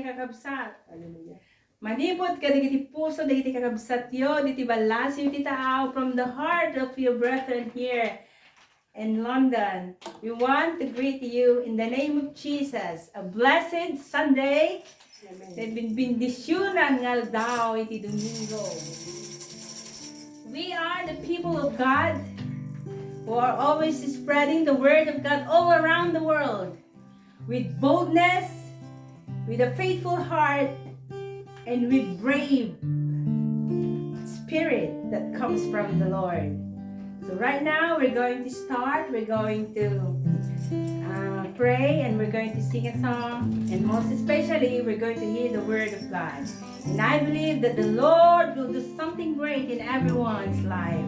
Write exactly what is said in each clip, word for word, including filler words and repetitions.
Kakabsat. Hallelujah. Manipud kadagiti puso dagiti kakabsatyo, diti ballasiw ti taaw, from the heart of your brethren here in London, we want to greet you in the name of Jesus. A blessed Sunday. Amen. Bendisyonan nga aldaw iti Domingo. We are the people of God who are always spreading the word of God all around the world with boldness, with a faithful heart, and with brave spirit that comes from the Lord. So right now, we're going to start. We're going to uh, pray and we're going to sing a song. And most especially, we're going to hear the word of God. And I believe that the Lord will do something great in everyone's life.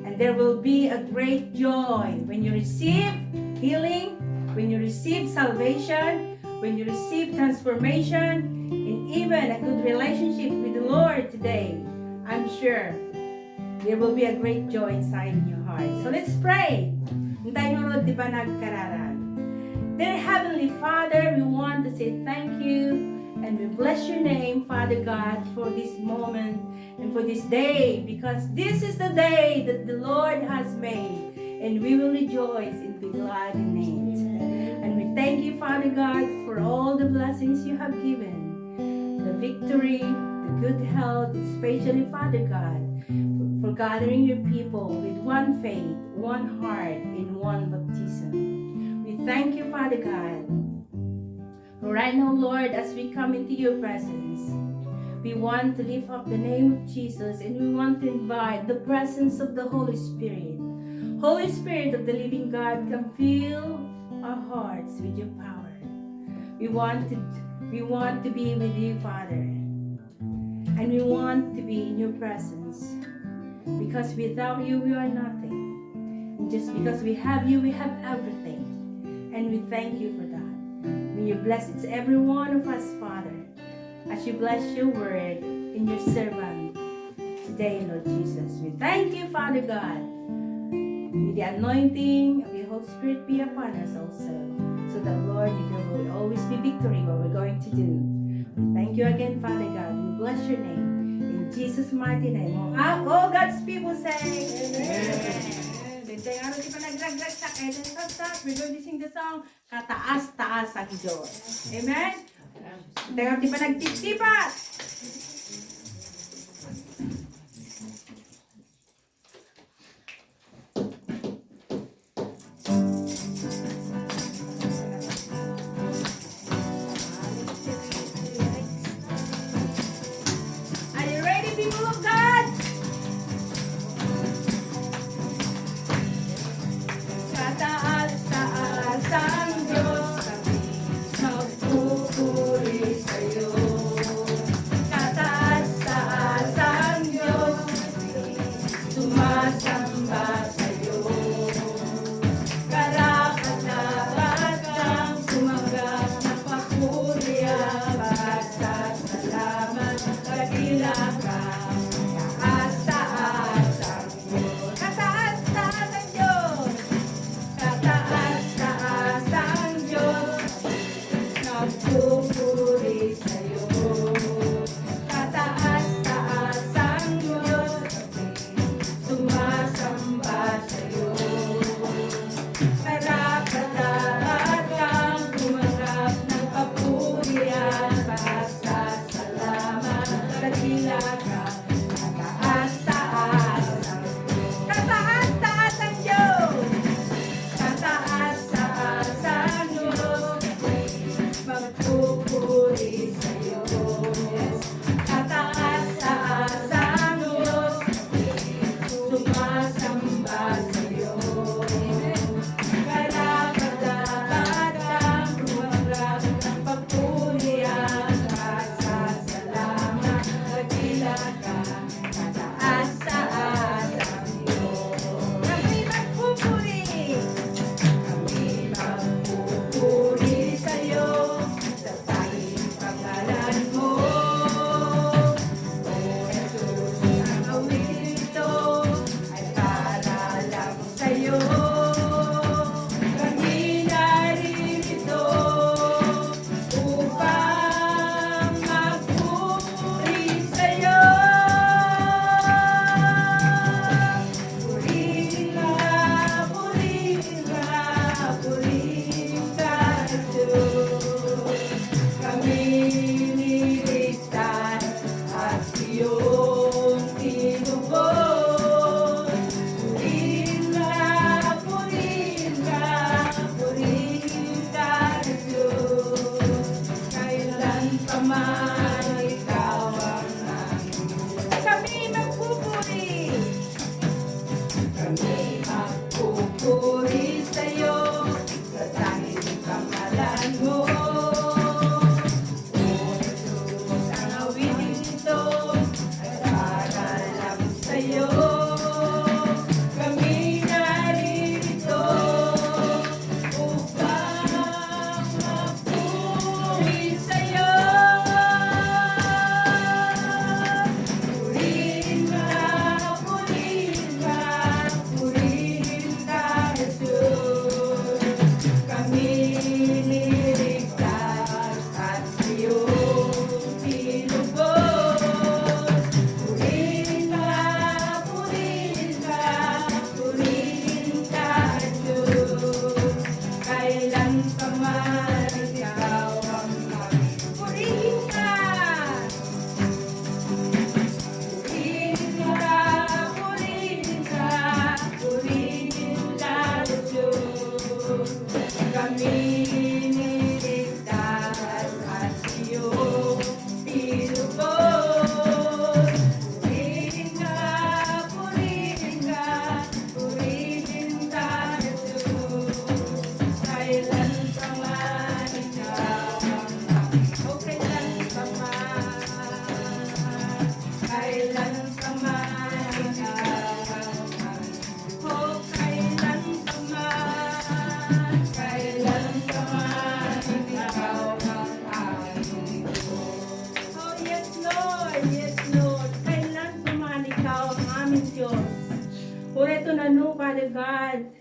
And there will be a great joy when you receive healing, when you receive salvation, when you receive transformation, and even a good relationship with the Lord today. I'm sure there will be a great joy inside in your heart. So let's pray. Intayo ngarud ti panagkararag. Dear Heavenly Father, we want to say thank you and we bless your name, Father God, for this moment and for this day, because this is the day that the Lord has made, and we will rejoice and be glad in it. And we thank you, Father God, for all the blessings you have given, the victory, the good health, especially, Father God, for, for gathering your people with one faith, one heart, in one baptism. We thank you, Father God. Right now, Lord, as we come into your presence, we want to lift up the name of Jesus and we want to invite the presence of the Holy Spirit. Holy Spirit of the living God, come fill our hearts with your power. We want to, we want to be with you, Father. And we want to be in your presence. Because without you, we are nothing. And just because we have you, we have everything. And we thank you for that. May you bless each every one of us, Father, as you bless your word in your servant today, Lord Jesus. We thank you, Father God. May the anointing of your Holy Spirit be upon us also, so that, Lord, you will always be victory what we're going to do. We thank you again, Father God. We bless your name. In Jesus' mighty name. All, all God's people say, Amen. Amen. Daytoy nga ti panagragragsak, ay, we're going to sing the song, Kataas-taas ang Diyos. Amen? Daytoy nga ti panagtitipat. Are you ready, people of God? Kataas-taas ang Diyos, kami nagpupuri sa'yo. Kataas-taas ang Diyos, sumasamba sa'yo. Karapat-dapat kang tumanggap ng papurian, pasasalamat, dakila ka, taas-taas ang Diyos. Kataas-taas ang Diyos. Kataas-taas ang Diyos. Nagpupuri sa'yo. Kataas-taas ang Diyos. Sumasamba sa'yo. Karapat-dapat kang tumanggap ng papurian, Kami magpupuri. Kami magpupuri sa'yo, sa tanging pangalan mo. O Jesus, ang awitin ito, at para lang sa'yo. Kami naririto upang magpuri sa'yo. Purihin ka, purihin ka, purihin ka, Jesus. Kami niligtas at sa'yo tinubos. Purihin ka, purihin ka, purihin ka, Jesus. Kailan pa man ikaw ang purihin ka. Purihin ka, purihin ka, purihin ka, Jesus. Kami niligtas at sa'yo tinubos. Purihin ka, purihin ka, purihin ka, Jesus. Kailan pa man ikaw ang, o kailan pa man, kailan pa man ikaw ang, o kailan pa man, kailan pa man ikaw ang aming Diyos. Oh, yes, Lord. Yes, Lord. Kailan pa man ikaw ang aming Diyos. Uray to nano, Father God.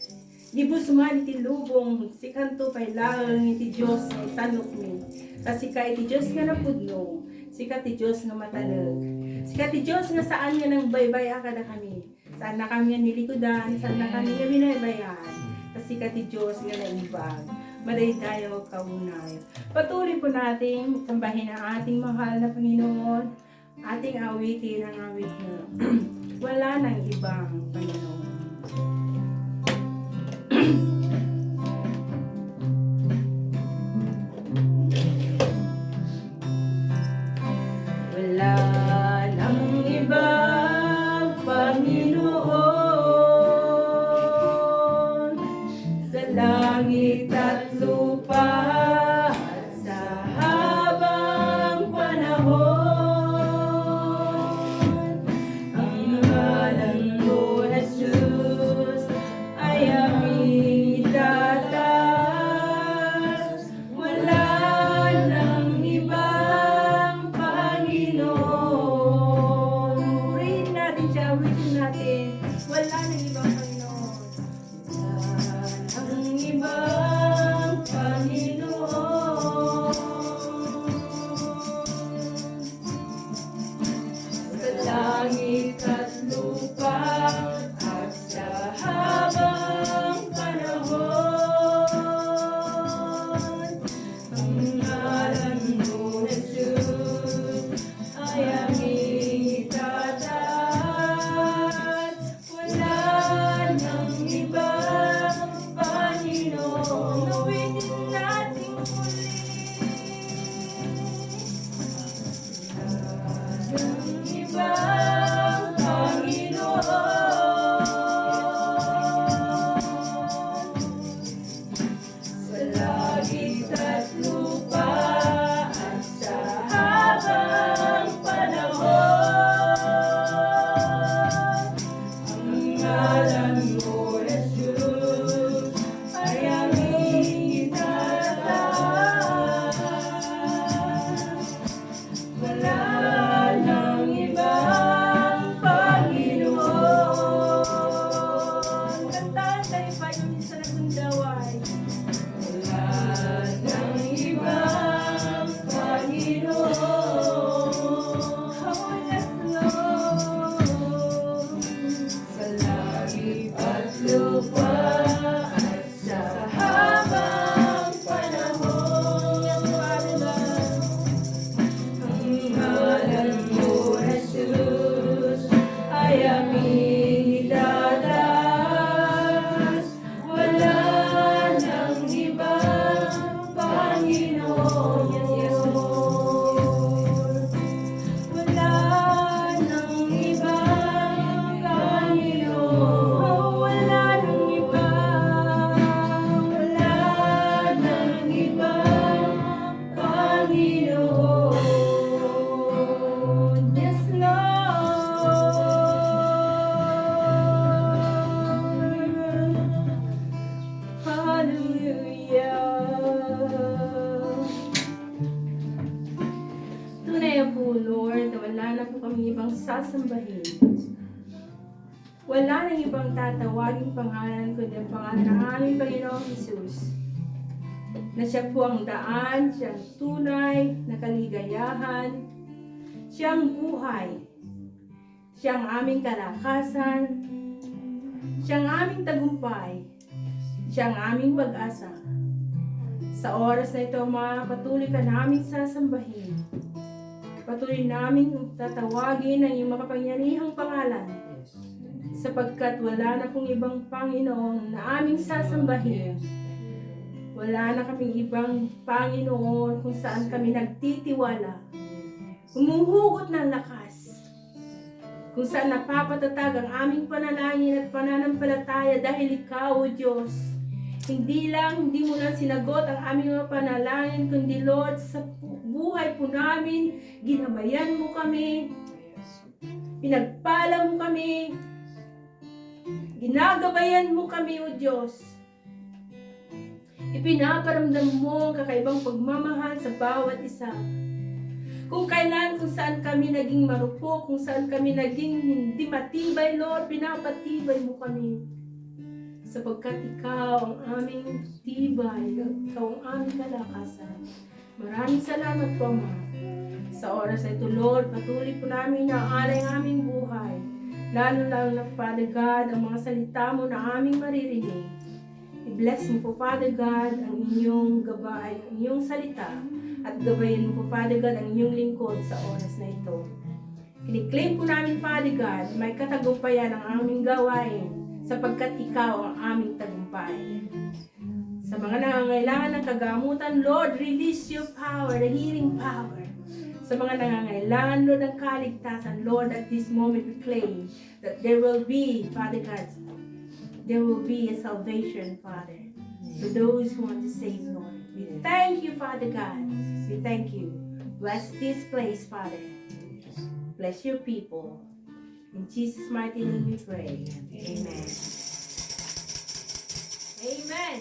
Dibus man iti lubong, sikanto pay laeng iti Diyos nga itanokmi. Ta sika iti Diyos nga napudno, sika ti Diyos nga matalek, sika ti Diyos nga saan nga nangbaybay-a kadakami. Saannakami nga nilikudan, saannakami nga binaybayan. Ta sika ti Diyos nga naimbag, madaydayaw ka unay. Patuloy po nating sambahin ang ating mahal na Panginoon. Ating awitin ang awit na Wala Nang Ibang Panginoon. Wala nang ibang Panginoon sa langit at lupa at sa habang panahon. Ang ngalan mo, Jesus, ay aming itataas. Wala nang ibang Panginoon. Purihin natin siya, awitin natin. Wala nang ibang Panginoon. Wala nang ibang Panginoon. Kanayapo, Lord, wala na po kami ibang sasambahin. Wala nang ibang tatawaging pangalan kundi ang pangalan ng aming Panginoong Jesus, na siya po ang daan, siya ang tunay na kaligayahan, siya ang buhay, siya ang aming kalakasan, siya ang aming tagumpay, siya ang aming pag-asa. Sa oras na ito, Ama, patuloy ka naming sasambahin. Patuloy naming tatawagin ang iyong makapangyarihang pangalan, sapagkat wala na pong ibang Panginoon na aming sasambahin. Wala na kaming ibang Panginoon kung saan kami nagtitiwala. Humuhugot ng lakas. Kung saan napapatatag ang aming panalangin at pananampalataya dahil ikaw, O Diyos. Hindi lang, hindi mo lang sinagot ang aming mga panalangin, kundi, Lord, sa bu-, buhay po namin, ginabayan mo kami, pinagpala mo kami, ginagabayan mo kami, O Diyos. Ipinaparamdam mo ang kakaibang pagmamahal sa bawat isa. Kung kailan, kung saan kami naging marupok, kung saan kami naging hindi matibay, Lord, pinapatibay mo kami. Sapagkat ikaw ang aming tibay, ikaw ang aming kalakasan. Maraming salamat po, Ama. Sa oras na ito, Lord, patuloy po namin inaalay ang aming buhay. Lalo-lalo na, Father God, ang mga salita mo na aming maririnig. I-bless mo po, Father God, ang inyong gabay, ang inyong salita. At gabayan mo po, Father God, ang inyong lingkod sa oras na ito. Kiniklaim po namin, Father God, may katagumpayan ang aming gawain sapagkat ikaw ang aming tagumpay. Sa mga nangangailangan ng kagamutan, Lord, release your power, the healing power. Sa mga nangangailangan, Lord, ng kaligtasan, Lord, at this moment we claim that there will be, Father God, there will be a salvation, Father, to those who want to save, Lord. We thank you, Father God. We thank you. Bless this place, Father. Bless your people. In Jesus' mighty name we pray. Amen. Amen.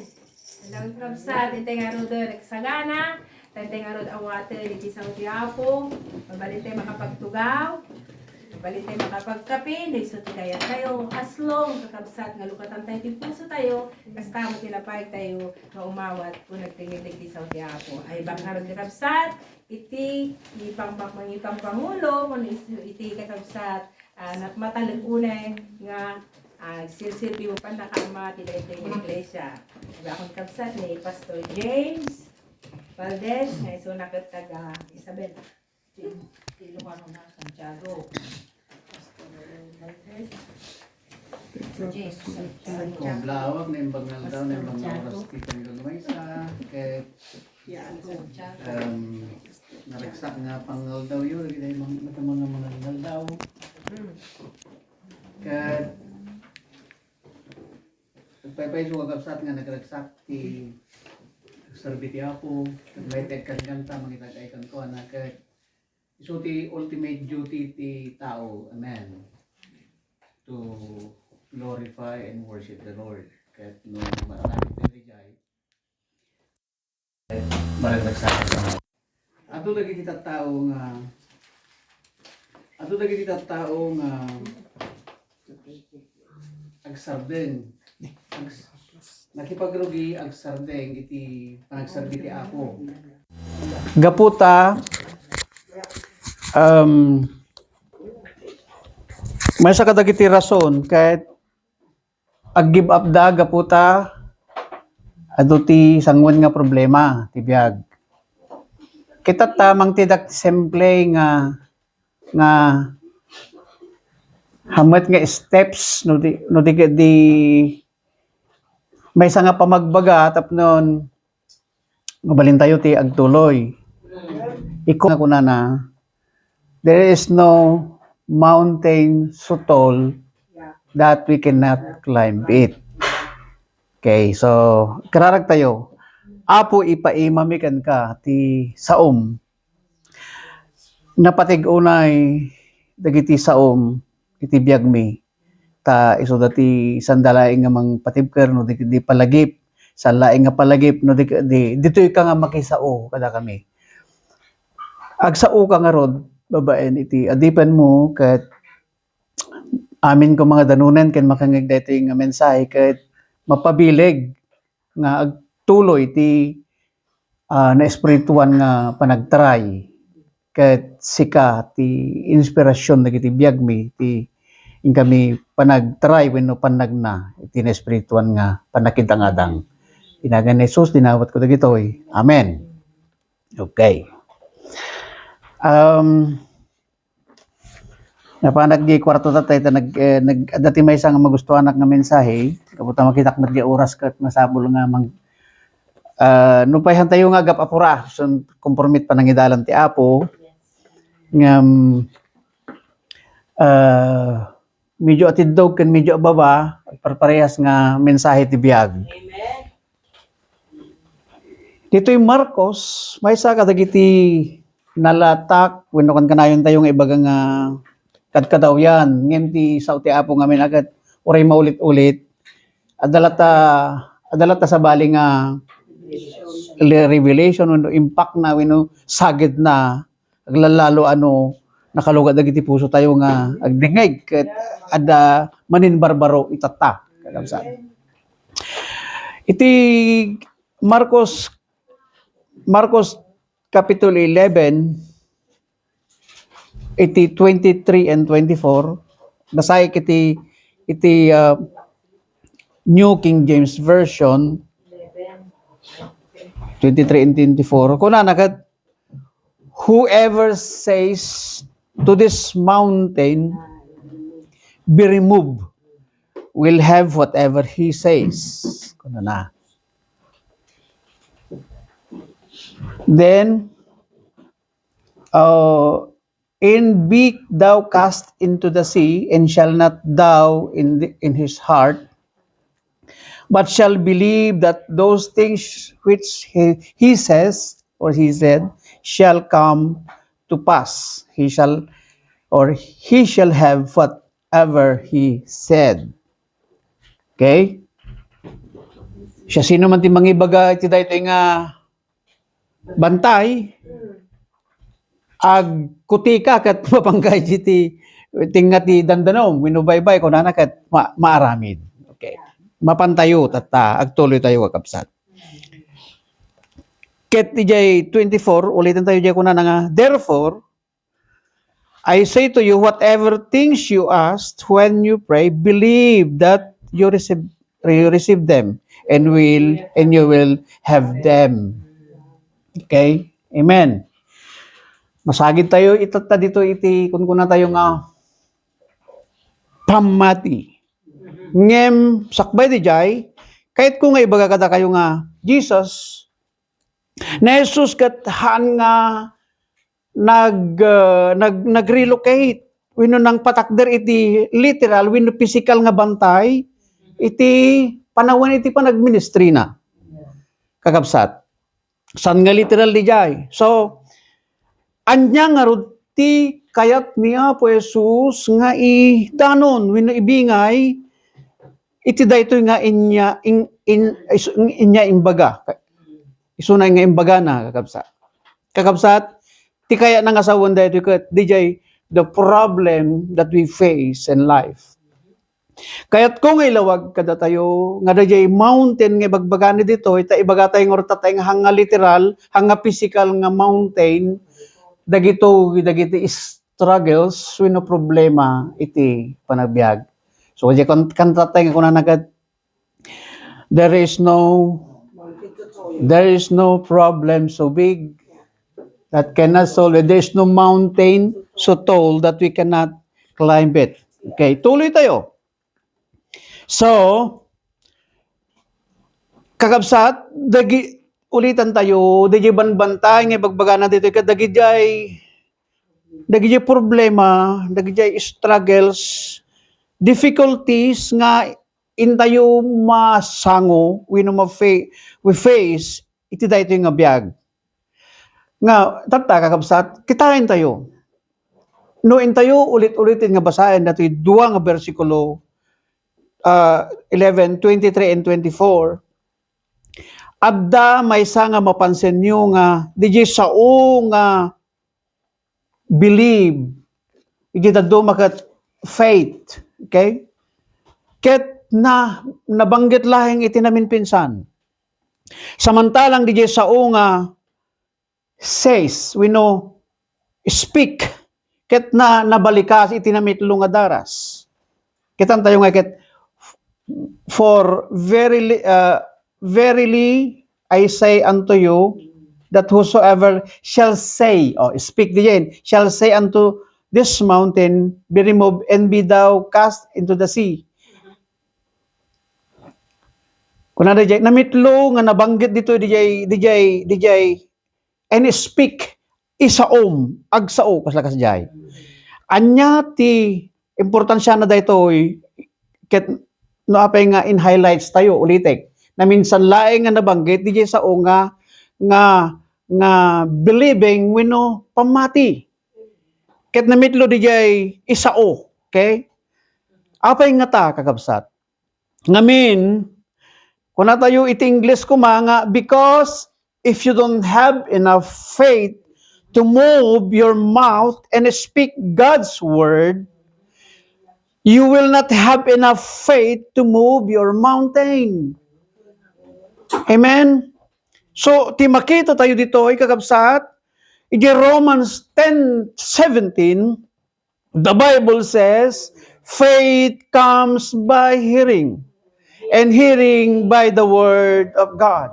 Hello, kabsat. Intay ngarud nagsagana. Intay ngarud awaten iti sao ti Apo. Mabalin tayo makapagtugaw. Mabalin tayo makapagkape. No isu ti kayat tayo. As long, kakabsat, nga lukatan tayo ti puso tayo, kasta mo tinapay tayo nga umawat kung nagtingin iti sao ti Apo. Ay, bang ngarud, kakabsat, iti ipang-, ipangpangulo, kung is-, iti kakabsat, ah, nat-, matalek unay nga, ah, agsirsirbi pannakaammo ti daytoy nga iglesia. Diba, akon kabsat ni Pastor James Valdez, nga isuna ket taga Isabela. Ti, ti Ilocano na, Santiago. Pastor Valdez. James Santiago. Kung blaawag, naimbag nga aldaw, naimbag nga oras, ti pangirag maysa, ket, um, naragsak nga pangaldawyo, dagiti mga, mga, mga aldaw. Ket, nagpaypayso, kakabsat, nga nagragsak ti serbi ti Apo, ket may ti agkankanta, mangitag-ay kenkuana, ket isu ti ultimate duty ti tao, amen, to glorify and worship the Lord. Ket no matalagip tayo dijay, maragsak. Adu dagiti tattao nga, adu dagiti tattao nga agsardeng. Ags-, nakipagrugi, agsardeng iti panagserbi ti Apo. Gapu ta, um, maysa kadagiti rason ket ag-give up da gapu ta adu ti sanguan nga problema ti biag. Kita ta mangted ti simple nga nga hammet nga steps no di, no di, di maysa nga pamagbaga tapno mabalin tayo ti agtuloy. Iko nga kunana, there is no mountain so tall that we cannot climb it. Okay, so, kararag tayo. Apo, ipaimami kenka ti saom. Napatig unay dagiti saom iti biagmi. Ta isuda ti sanda laeng nga mangpatibker no di, di palagip, saan laeng nga palagip no di, di, ditoy ka nga makisao kadakami. Agsaoka ngarud babaen iti adipenmo ket amin ko nga danunen ken makangngeg daytoy nga mensahe ket mapabileg nga agtuloy ti, ah, naespirituan nga panagtaray. Ket sika ti inspirasyon dagiti biagmi, ti inkami panagtaray wenno pannagna iti naespirituan nga pannakidang-adang. Iti nagan ni Jesus, dinawatko dagitoy. Amen. Okay. Um, napanak di kwarto ta, ta nag, eh, nag, adda ti maysa nga magustuanak nga mensahe. Kaputa makitak met di oras ket masapul nga mang, ah, nupay hantayo nga agap-apura, sun, kompromit panangidalan ti Apo. Ngem, ah, medyo atiddog ken medyo ababa, parparehas nga mensahe ti biag. Amen. Ditoy Marcos, maysa kadagiti nalatak, wenno kan-, kanayon tayo nga ibaga nga kadkadawyan, ngem ti sao ti Apo nga amin a ket uray maulit-ulit, adda latta, adda latta sabali nga le-, revelation wenno impact na wenno saged na, aglalalo ano, nakalugat dagiti puso tayo nga agdengngeg ket adda maninbarbaro itatta, kakabsat. Iti Marcos, Marcos Kapitulo eleven, iti twenty-three and twenty-four, basay iti, iti, ah, New King James Version, twenty-three and twenty-four. Kunana ket, "Whoever says to this mountain, 'Be removed,' will have whatever he says." Kunana. Then, uh, "And be thou cast into the sea, and shall not doubt in the, in his heart, but shall believe that those things which he, he says or he said shall come to pass. He shall, or he shall have whatever he said." Okay? Siasino man ti mangibaga iti daytoy nga bantay, agkutika ket mapangka iti, iti nga ti dandanom, wenno baybay, kunana ket ma-, maaramid. Okay. Mapantayo, tatta, agtuloy tayo, kakabsat. Ket ijay twenty-four, uliten tayo ijay kunana nga, "Therefore, I say to you, whatever things you ask when you pray, believe that you receive, you receive them and will, and you will have them." Okay? Amen. Masagid tayo itatta dito iti kunkuna tayo nga pammati. Ngem sakbay di jay, kayatko nga ibaga kadakayo nga Jesus, ni Jesus ket haan nga nag-, ah, nag-, nag-relocate wenno nangpatakder iti literal wenno pisikal nga bantay iti panawen iti panagministrina. Kakabsat, saan nga literal di jay? So, ania ngarud ti kayat ni Apo Jesus nga idanon wenno ibingay iti daytoy nga inya, in, in, is-, inya imbaga. Isuna nga imbagana, kakabsat. Kakabsat, ti kayatna nga sawen daytoy ket, dijay the problem that we face in life. Kayatko nga ilawag kadatayo, nga dijay mountain nga ibagbagana ditoy, ta ibagatayo nga urtatay nga hanga literal, hanga physical nga mountain, dagito, dagiti is-, struggles wenno problema iti panagbiag. So, diay kan-, kantatay nga kunana ket, "There is no, there is no problem so big that cannot solve it. There is no mountain so tall that we cannot climb it." Okay, tuloy tayo. So, kakabsat, dagi-, ulitan tayo, dagiti banbantay nga ibagbagana ditoy, ket dagidiay, dagidiay problema, dagidiay struggles, difficulties nga intayo masango, wenno mafa-, we face iti daytoy nga biag. Nga, tatta, kakabsat, kitaentayo. No intayo ulit-ulitin nga basaen datoy dua nga bersikulo, ah, eleven, twenty-three and twenty-four, adda maysa nga mapansenyo nga diay sao nga believe, iti dadduma ket faith. Okay? Ket na, nabanggit laeng iti naminpinsan. Samantalang didiay sao nga says, wenno speak, ket na, nabalikas iti namitlo nga daras. Kitan tayo nga ket, "For verily, uh, verily I say unto you, that whosoever shall say," oh, speak diay, "shall say unto this mountain, be removed and be thou cast into the sea." Kuna diay, namitlo nga nabanggit ditoy, diay, diay, diay, and speak, isaom, agsao, kasla kasdiay. Ania ti importansiana daytoy, ket no apay nga in-highlights tayo, ulitek. Naminsan laeng nga nabanggit, diay sao nga, nga, nga believing wenno pammati. Ket namitlo diay isao, okay? Apay ngata, kakabsat? Ngamin, kuna tayo iti Ingles koma nga, because if you don't have enough faith to move your mouth and speak God's word, you will not have enough faith to move your mountain. Amen? So, ti makita tayo ditoy, kakabsat, iti Romans ten seventeen, the Bible says, "Faith comes by hearing, and hearing by the word of God."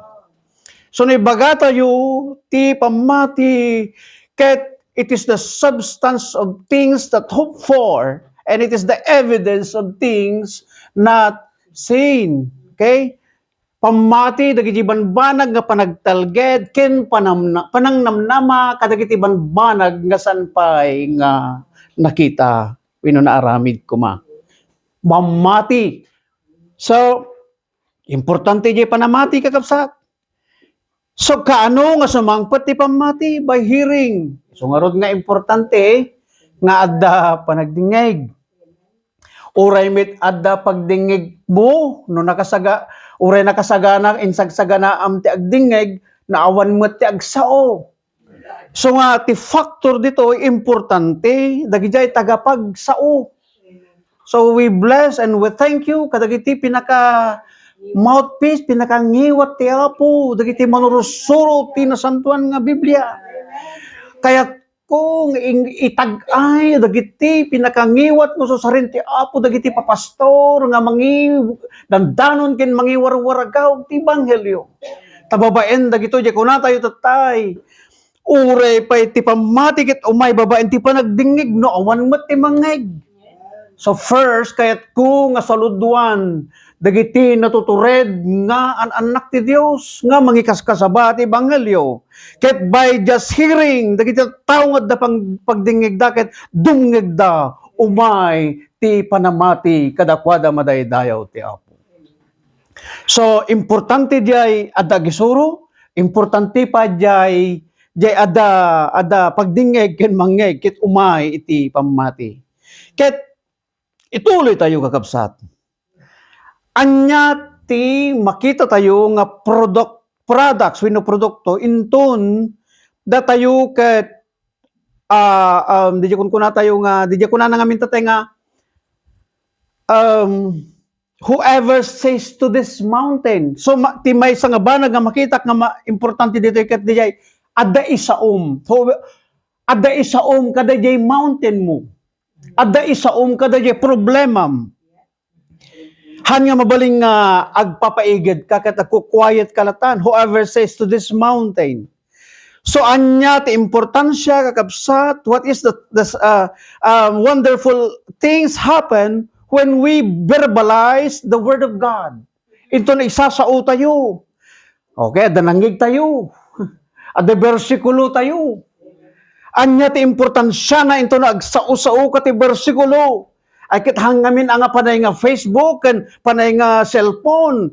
So, naibaga tayo, ti pammati, ket it is the substance of things that hope for, and it is the evidence of things not seen. Okay? Pammati dagiti banbanag nga panagtalged ken panamna-, panangnamnama kadagiti banbanag nga saan pay nga nakita wenno naaramid koma. Pammati. So, importante diay panamati, kakabsat. So, kaano nga sumangpet ti pammati? By hearing. So, ngarud nga importante nga adda panagdingngeg. Uray met adda pagdingngeg mo, no nakasaga-, uray nakasagana, insagsaganaam ti agdingngeg, no awan met ti agsao. So nga, ti factor ditoy, importante, dagidiay tagapagsao. So we bless and we thank you kadagiti pinaka mouthpiece, pinakangiwat ti Apo, dagiti manursuro ti nasantoan nga Biblia. Kayatko nga ing-, itag-ay dagiti pinakangiwat nga susarin ti Apo, dagiti papastor nga mangi-, dandanon ken mangiwarwaragaw ti ebanghelio. Ta babaen dagitoy, diay kunatayo tattay, uray pay ti pammati ket umay babaen ti panagdingngeg no awan met ti mangngeg. So first, kayatko nga saludoan dagiti natutured nga an-annak ti Dios nga mangikaskasaba ti ebanghelio. Ket by just hearing, dagiti tattao nga adda pang-, pagdingngegda ket dumngegda, umay ti panamati kadakuada madaydayaw ti Apo. So, importante diay adda agisuro, importante pay diay, diay adda, adda pagdingngeg ken mangngeg ket umay iti pammati. Ket ituloy tayo, kakabsat. Ania ti makita tayo nga product, products wenno produkto inton datayo ket, ah, um, diay kunkunatayo nga, diay kunana ngamin tattay nga, um, "Whoever says to this mountain." So, ma-, ti maysa nga banag nga makitak nga ma-, importante ditoy ket diay, adda isaom. So, adda isaom kadaydiay mountain mo. Adda isaom kadaydiay problemam. Han nga mabalin nga agpapaigedka ket agkukuayetka latan. "Whoever says to this mountain." So, ania ti importansia, kakabsat? What is the, the, uh, uh, wonderful things happen when we verbalize the Word of God? Inton naisasao tayo. Okay, adda nangngeg tayo. Adda bersikulo tayo. Ania ti importansiana inton agsao-sao ka ti bersikulo? Ay, ket han ngamin a nga panay nga Facebook ken panay nga cellphone,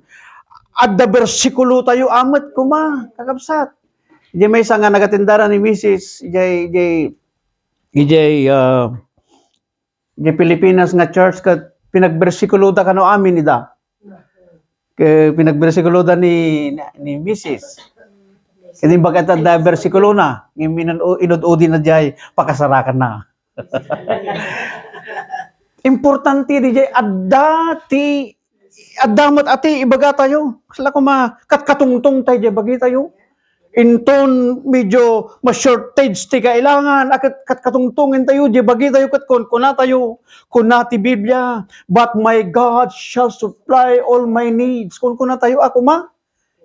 adda bersikulo tayo amet koma, kakabsat. Diay maysa nga nagatindaran ni Misis, diay, diay, diay, ah, diay Pilipinas nga church ket pinagbersikuloda kano amin ida. Ket pinagbersikuloda ni, ni Misis. Ket imbag ta da bersikulo na, ngem inan-, inud-udi na diay pakasarakanna. Importante diay adda ti, adda met a ti ibaga tayo. Kasla koma, katkatungtong tayo diay bagi tayo. Inton medyo ma-shortage ti kailangan, a kat-, katkatungtongen tayo, diay bagi tayo, ket kun-, kuna tayo, kuna ti Biblia, "But my God shall supply all my needs." Kun-, kuna tayo, a koma.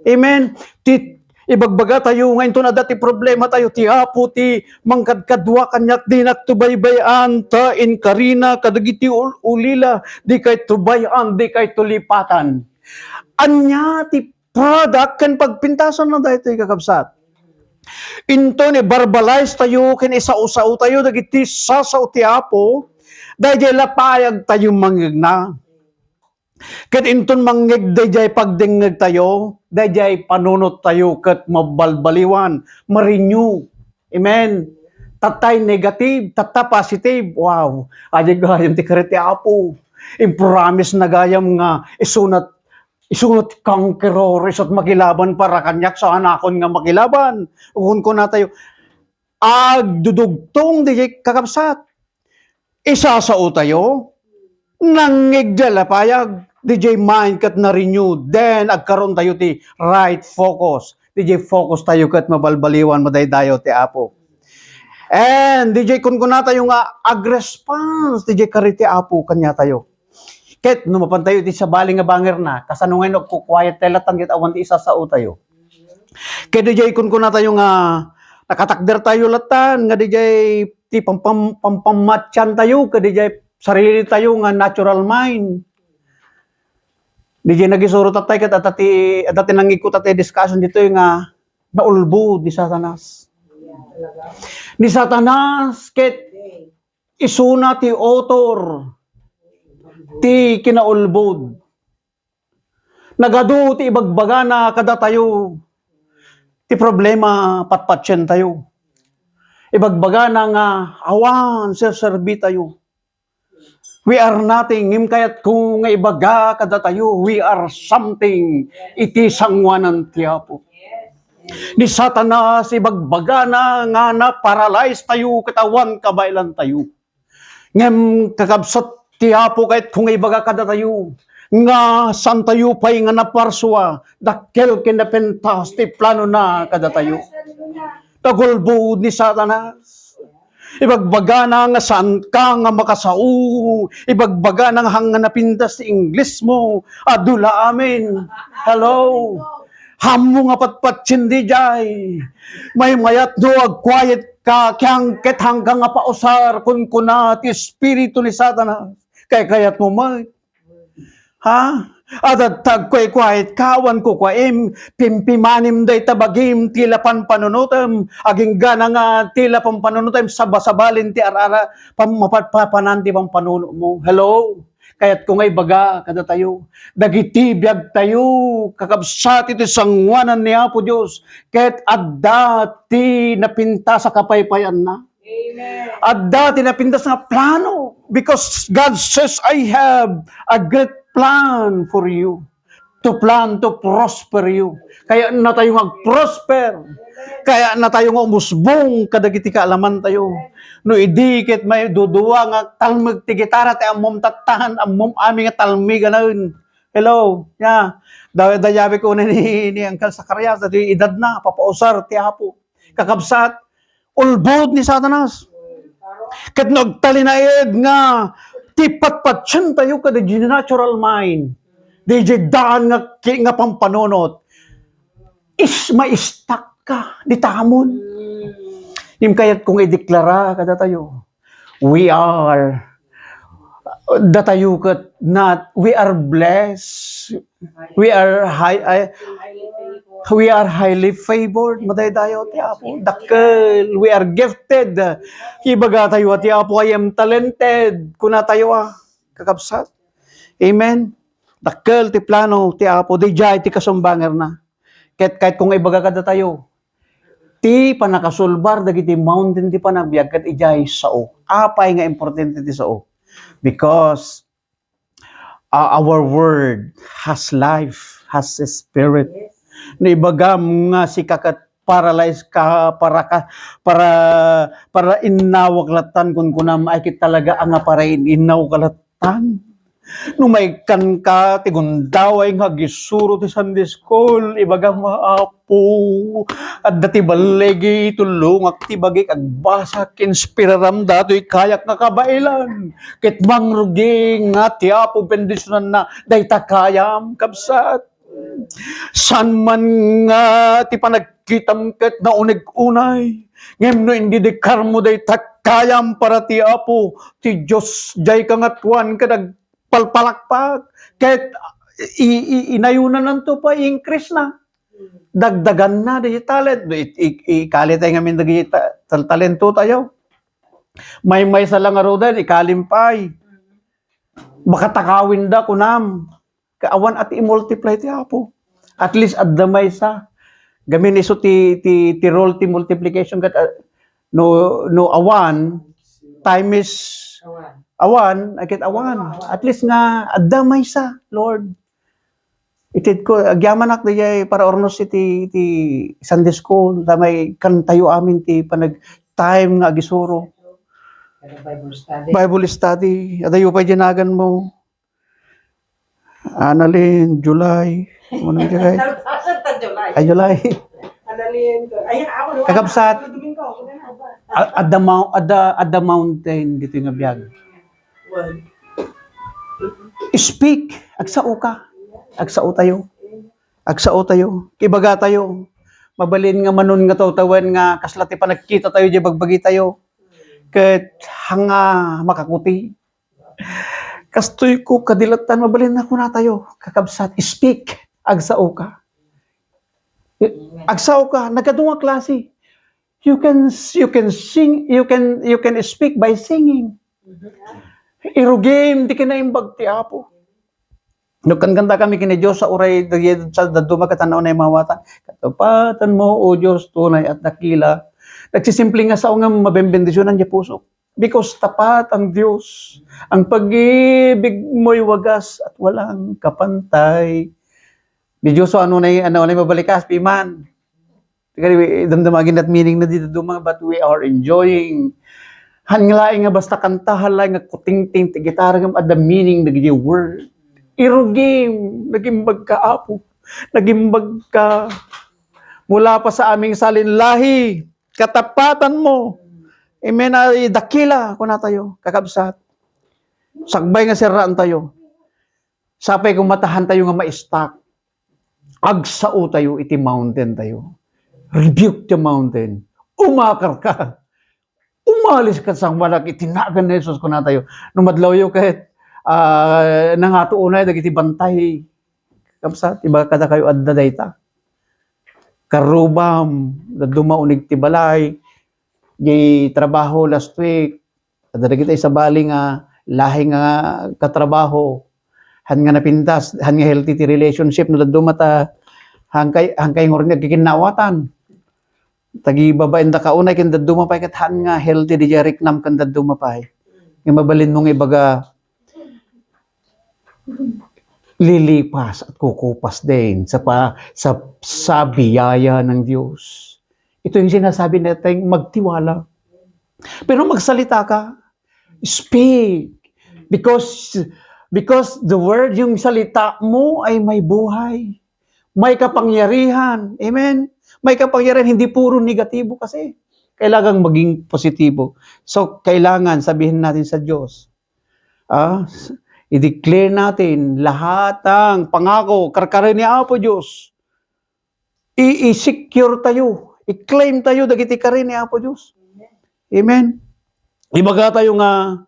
Amen. Ti, ibagbaga tayo nga inton adda ti problema tayo, ti Apo ti mangkadkadua kaniak, dinak to baybay-an ta inkarina kadagiti ul-, ulila, dikay to bay-an, dikay to lipatan. Ania ti product ken pagpintasanna daytoy, kakabsat? Inton i-verbalize tayo ken isao-sao tayo dagiti sasao ti Apo, daydiay lapayag tayo mangngegna. Ket inton mangngeg daydiay pagdengngeg tayo, daydiay panunot tayo ket mabalbaliwan, ma-renew. Amen. Tattay negative, tatta positive. Wow. Adi gayam ti kari ti Apo. Impromise na gayam nga isunat, isunat conqueror, isunat makilaban para kaniak, saanakon nga makilaban. Kunkuna tayo, agdudugtong diay kakabsat. Isasao tayo, nangngeg diay lapayag, diay mind ket na-renew, then agkaroon tayo ti right focus. Diay focus tayo ket mabalbaliwan, madaydayaw ti Apo. And diay kunkuna tayo nga ag-response, diay kari ti Apo kaniatayo. Ket no mapan tayo iti sabali nga bangerna, kasano ngay no agkukuayat tayo latan ket awan ti isasao tayo? Ket diay kunkuna tayo nga nakatakder tayo latan nga diay ti pampam-, pampamatian tayo, ket diay sarili tayo nga natural mind. Diay nagisuro tattay ket adda ti, adda ti nangngegko tattay discussion ditoy nga naulbod ni Satanas. Ni Satanas ket isuna ti author ti kinaulbod. Nagadu ti ibagbagana kadatayo ti problema patpatien tayo. Ibagbagana nga awan serserbi tayo. We are nothing. Ngem kayatko nga ibaga kadatayo, we are something iti sangoanan ti Apo. Ni Satanas, ibagbagana nga na-paralyze tayo ket awan kabaelan tayo. Ngem kakabsat ti Apo, kayatko nga ibaga kadatayo nga saan tayo pay nga naparsua, dakkel ken napintas ti planona kadatayo. Nagulbod ni Satanas. Ibagbagana nga saanka nga makasao. Ibagbagana nga haan nga napintas ti English mo. Adu la amin. Hello. Haanmo nga patpatien diay. Maymayat no agkuayat ka, ket haanka nga pausar, kunkuna ti espiritu ni Satanas. Kaykayatmo met. Ha? Adda ti agkuaykuayat ka, awan kukuaem, pimpimanem dayta bagim, ti la panpanunotem, agingga nga ti la panpanunotem, sabasabalin ti ar-ara, pam-, mapatpapanan ti panpanunotmo. Hello? Kayatko nga ibaga kadatayo, dagiti biagtayo, kakabsat iti sangoanan ni Apo Dios, ket adda ti napintas a kapaypayanna. Amen. Adda ti napintas nga plano, because God says, "I have a great plan for you." To plan to prosper you. Kayatna tayo nga agprosper. Kayatna tayo nga umusbong kadagiti kaalaman tayo. No idi ket may dudua nga talmeg ti gitara ti ammom tattaen, ammom amin nga talmeganen. Hello, ya. Daw-, dayabi ko ni, ni Uncle Zacarias, dati edad na, papausar ti Apo. Kakabsat, ulbod ni Satanas. Ket no agtalinaed nga ti patpatien tayo kadagiti natural mind, diay daan nga ki-, nga pampanunot, is, ma-stuck ka, di tamon. Ngem kayatko nga ideklara kadatayo, we are, datayo ket not, we are blessed. We are high, ay, we are highly favored. Madaydayaw ti Apo. Dakkel. We are gifted. Ibaga tayo ti Apo, "I am talented." Kuna tayo, ah, kakabsat. Amen. Dakkel ti plano ti Apo. Diay ti kasumbangerna. Ket kayatko nga ibaga kadatayo, ti pannakasulbar dagiti mountain ti panagbiag ket idiay sao. Apay nga importante ti sao? Because, uh, our word has life, has a spirit. No ibagam nga sika ket paralyze ka, para ka, para, para innawak lattan, kunkunam, ay ket talaga a nga para in-, innawak lattan. No maikkanka ti gundaway nga agisuro ti Sunday school, ibagam, Apo, adda ti balligi, tulongak ti bagik, agbasak, inspiraram datoy kayak nga kabaelan. Ket mangrugi nga ti Apo bendisionanna dayta kayam, kabsat. Saan man nga ti panagkitam ket nauneg unay, ngem no indidekarmo dayta kayam para ti Apo, ti Dios, diay kangatuan ket agpalpalakpak, ket i-, i-, inayonananto pay, increase na. Dagdaganna daydi talent, i-, i-, ikalitay ngamin dagiti ta-, tal-, talento tayo. Maymaysa lang ngaruden, ikalim pay. Baka takawinda, kunam. Awan a ti i-multiply ti Apo. At least adda maysa. Gamin isu ti, ti, ti rule ti multiplication ket, ah, no, no awan, time is awan, ay ket awan. At least nga adda maysa, Lord. Itedko, agyamanak dayay para urnos iti, iti Sunday school, ta maikkantayo amin ti panag-, time nga agisuro. Bible study. Bible study. Adayo pay diay naganmo. Annalyn, July. Ano, July? Nalpasan ta July. Ay, July. Annalyn, ay, ako, Kakabsat. Domingo, ako na. A-, at the mou-, at the, at the mountain, dito nga biag. Well. Speak. Agsao ka. Agsao tayo. Agsao tayo. Ibaga tayo. Mabalin nga manon nga tawtawen nga kasla ti panagkita tayo, di bagbagi tayo. Ket hanga makakuti. Kastoy ko, kadilattan, mabalin na kuna tayo, kakabsat, speak, agsao ka. Agsao ka, nagadu nga klase. You can, you can sing, you can, you can speak by singing. Irugim, di kinaimbag ti Apo. Nagkankanta kami ken ni Dios sa uray, sa dadduma ket tanaw na imawatan. Katapatan mo, O Dios, tunay at dakila. Nagsisimple nga sao nga mabembendisionan diay pusok. Because tapat ang Diyos. Ang pag-ibig mo'y wagas at walang kapantay. Ni Diyos, ano na y-, ano na y-, mabalikas, piman. Kaya, damdama agin that meaning na dito, duma, but we are enjoying. Han nga laeng nga basta kanta, han laeng nga kutingting ti gitara, ngem adda meaning dagiti word. Irugim, nagimbag ka, Apo. Nagimbag ka. Mula pa sa aming salin lahi, katapatan mo. Amen. Ay, dakila, kuna tayo, kakabsat. Sakbay nga serraan tayo. Sapay kung matahan tayo nga ma-stuck. Agsao tayo iti mountain tayo. Rebuke the mountain. Umakar ka. Umalis ka sa manak iti nagan ni Jesus, kuna tayo. No madlawyo ket, ah, nangato unay dagiti bantay. Kabsat, ibaga kadakayo adda dayta. Karrubam, dadduma uneg ti balay, di trabaho last week. Adda dagiti sabali nga lahi nga katrabaho. Han nga napintas, han nga healthy ti relationship, no dadduma ta, han kay, han kay ngurni agkikinnaawatan. Tagibabaen da kaunay ken dadduma pay ket han nga healthy diay riknam ken dadduma pay. Nga mabalinmo nga ibaga, lilipas at kukupas din sa pa-, sa, sa biyaya ng Diyos. Ito yung sinasabi natin, magtiwala. Pero magsalita ka, speak. Because, because the word, yung salita mo ay may buhay. May kapangyarihan. Amen? May kapangyarihan, hindi puro negatibo kasi. Kailangan maging positibo. So, kailangan sabihin natin sa Diyos, ah, i-declare natin lahat ng pangako, karkari ni Apo Diyos. I-, i-secure tayo, i-claim tayo dagiti kari ni Apo Diyos. Amen. Ibaga tayo nga,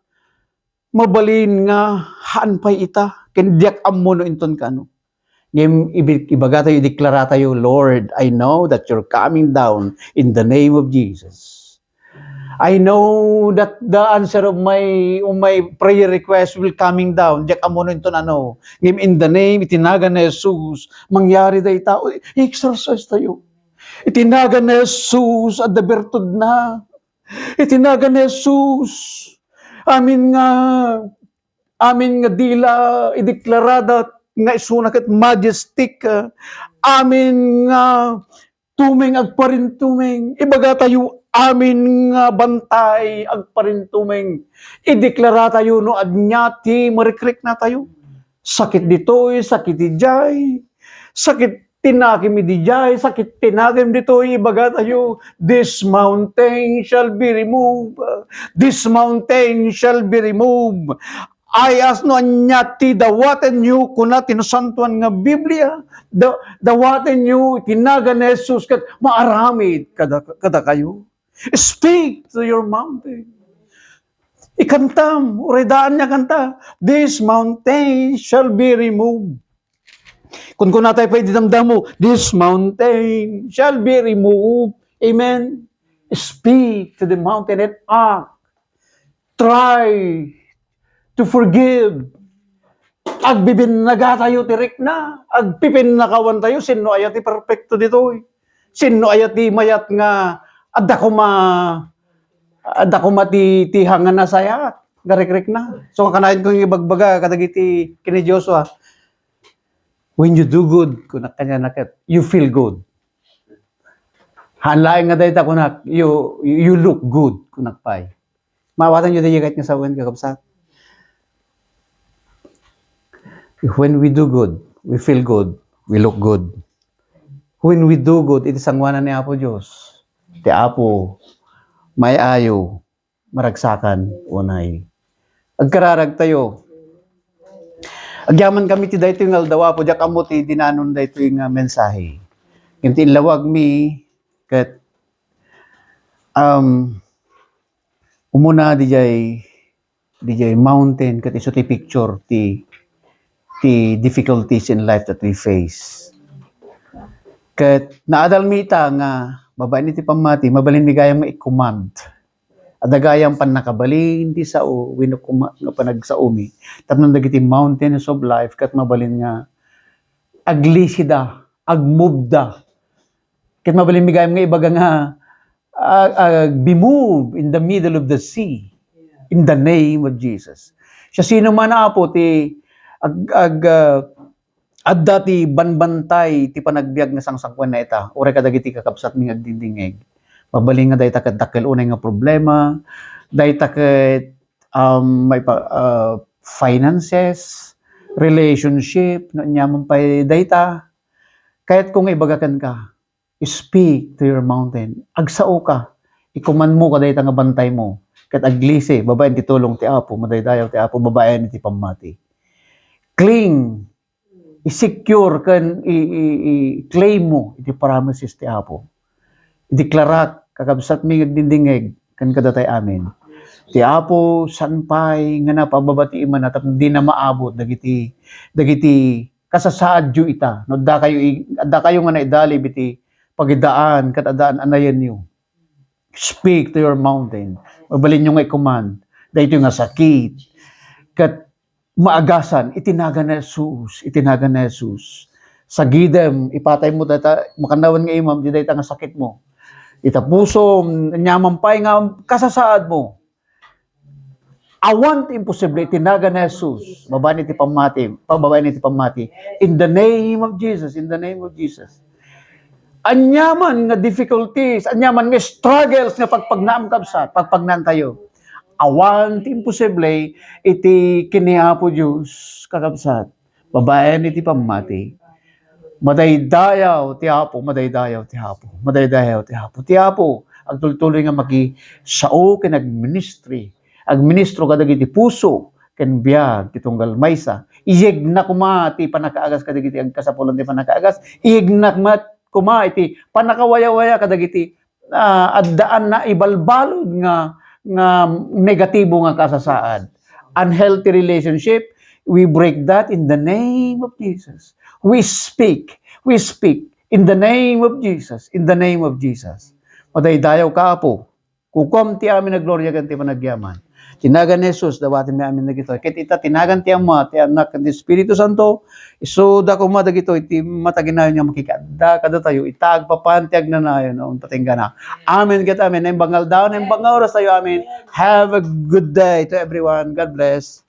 mabalin nga haan pay ita, ken diak ammo no inton kaano. Ngem ibi-, ibaga tayo, ideklara tayo, "Lord, I know that you're coming down in the name of Jesus. I know that the answer of my, of my prayer request will coming down." Diak ammo no inton ano. Ngem in the name, iti nagan ni Jesus, mangyari dayta. Uy, i-exercise tayo. Iti nagan ni Jesus, adda bertudna. Iti nagan ni Jesus, amin nga, amin nga dila ideklarada nga isuna ket majestic, ah, amin nga agparintumeng, agparintumeng. Ibagatayo amin nga bantay, agparintumeng. Ideklaratayo no ania ti marikriknatayo. Sakit ditoy, sakit idiay. Sakit ti nakim idiay, sakit ti nakim ditoy, ibagatayo, "This mountain shall be removed. This mountain shall be removed." Ay, asno ania ti dawatenyo, kuna ti nasantoan nga Biblia, da-, dawatenyo iti nagan ni Jesus ket maaramid kada-, kadakayo. Speak to your mountain. Ikantam, uray daan nga kanta, "This mountain shall be removed." Kunkunatayo pay iti damdamo, "This mountain shall be removed." Amen. Speak to the mountain and act. Try to forgive. Agbibinnagatayo ti rikna. Agpipinnakawantayo. Sinno aya ti perfecto ditoy? Sinno aya ti mayat nga adda koma, adda koma ti, ti hanga nasayaat nga rikrikna? So, kanayon ko nga ibagbaga kadagiti ken ni Joshua, "When you do good," kunak kaniana ket, "you feel good." Haan laeng nga dayta kunak, "You, you look good," kunak pay. Maawatanyo daydiay ket nga sawen, kakabsat. When we do good, we feel good, we look good. When we do good, iti sangoanan ni Apo Dios, ti Apo, may-ayo, maragsakan, unay. Agkararagtayo. Agyamankami ti daytoy nga aldaw, Apo, diak ammo ti dinanon daytoy nga mensahe. Ngem ti inlawagmi, ket, um, umuna didiay, didiay mountain, ket isu ti picture ti, ti difficulties in life that we face. Ket naadalmi ita nga babaen iti pammati, mabalinmi gayam nga i-command. Adda gayam pannakabalin ti sao wenno koma nga panagsaomi tapno dagiti mountains of life ket mabalin nga aglisida, agmubda. Ket mabalinmi gayam nga ibaga nga, ah, ah, be moved in the middle of the sea in the name of Jesus. Siasinoman, Apo, ti ag-, ag-, ah, adda ti banbantay ti panagbiag nga sangsangoanna ita, uray kadagiti kakabsatmi nga agdingdingngeg. Mabalin nga dayta ket dakkel unay nga problema, dayta ket, um, maipa-, ah, finances, relationship, no aniaman pay dayta. Kayatko nga ibaga kenka, speak to your mountain. Agsaoka, i-command mo kadayta nga bantaymo, ket aglisi babaen ti tulong ti Apo, madaydayaw ti Apo babaen iti pammati. Cling, i-secure ken i-, i-, i-claim mo iti promises ti Apo. Ideklarak, kakabsatmi nga agdingdingngeg, ken kadatay amin. Ti Apo, saan pay nga napababa ti imana tapno dina maabut dagiti, dagiti kasasaadyo ita. No addakayo i-, addakayo nga naidalib iti pagidaan ket addaan a nayenyo. Speak to your mountain. Mabalinyo nga i-command daytoy nga sakit ket maagasan iti nagan ni Jesus, iti nagan ni Jesus. Sagidem, ipataymo dayta, makannawan nga imam, di dayta nga sakitmo. Ita pusom, aniaman pay nga kasasaadmo. Awan ti imposible iti nagan ni Jesus. Babaen iti pammati, pababaen iti pammati. In the name of Jesus, in the name of Jesus. Aniaman nga difficulties, aniaman nga struggles nga pagpagnaam, kabsat, pagpagnaantayo. Awan ti imposible iti ken ni Apo Dios, kakabsat. Babaen iti pammati. Madaydayaw ti Apo, madaydayaw ti Apo, madaydayaw ti Apo. Ti Apo, agtultuloy nga makisao ken agministri. Agministro kadagiti puso ken biag ti tunggal maysa. Iyegna koma ti pannakaagas kadagiti agkasapulan ti pannakaagas. Iyegna koma, koma iti pannakawayawaya kadagiti, ah, addaan naibalbalud nga, nga negatibo nga kasasaad. Unhealthy relationship, we break that in the name of Jesus. We speak, we speak in the name of Jesus, in the name of Jesus. Madaydayaw ka, Apo. Kukuam ti amin a gloria ken ti panagyaman. Ti nagan ni Jesus, dawatenmi amin dagitoy. Ket ita, ti nagan ti Ama, ti Anak, ken ti Espiritu Santo, isuda koma dagitoy ti mataginayon nga makikadda kadatayo ita agpapan ti agnanayon a unta ti inggana. Amen ket amen. Naimbag nga aldaw, naimbag nga oras tayo. Amen. Have a good day to everyone. God bless.